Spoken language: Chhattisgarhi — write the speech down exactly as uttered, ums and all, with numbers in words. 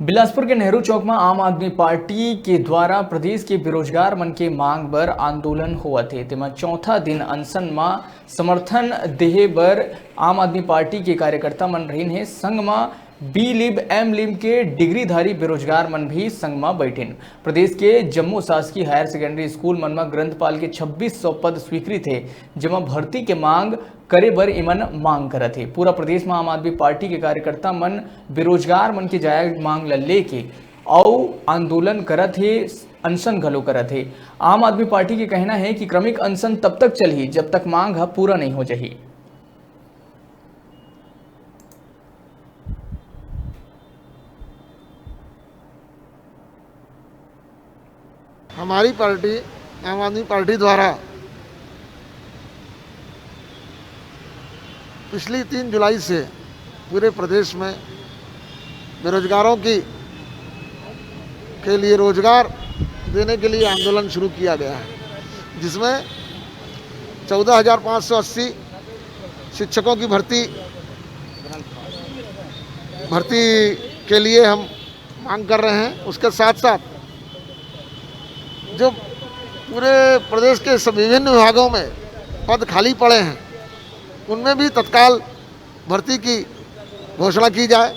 बिलासपुर के नेहरू चौक म आम आदमी पार्टी के द्वारा प्रदेश के बेरोजगार मन के मांग बर आंदोलन होवत हे। तेमा चौथा दिन अनशन म समर्थन देहे बर आम आदमी पार्टी के कार्यकर्ता मन रहिन हे। संग म बी लिब, एम लिब के डिग्रीधारी बेरोजगार मन भी संग म बैठिन। प्रदेश के जम्मो शासकीय हायर सेकेंडरी स्कूल मन म ग्रंथपाल के छब्बीस सौ पद स्वीकृत हे, जेमा भर्ती के मांग करे बर इमन मांग करत हे। पूरा प्रदेश म आम आदमी पार्टी के कार्यकर्ता मन बेरोजगार मन के जायज मांग ल लेके अउ आंदोलन करत हे, अनशन घलो करत हे। आम आदमी पार्टी के कहना हे कि क्रमिक अनशन तब तक चलही, जब तक मांग ह पूरा नइ हो जाही। हमारी पार्टी, आम आदमी पार्टी द्वारा पिछली तीन जुलाई से पूरे प्रदेश में बेरोजगारों की, के लिए रोजगार देने के लिए आंदोलन शुरू किया गया है, जिसमें चौदह हज़ार पाँच सौ अस्सी शिक्षकों की भर्ती, भर्ती के लिए हम मांग कर रहे हैं। उसके साथ साथ जो पूरे प्रदेश के सब विभिन्न विभागों में पद खाली पड़े हैं, उनमें भी तत्काल भर्ती की घोषणा की जाए।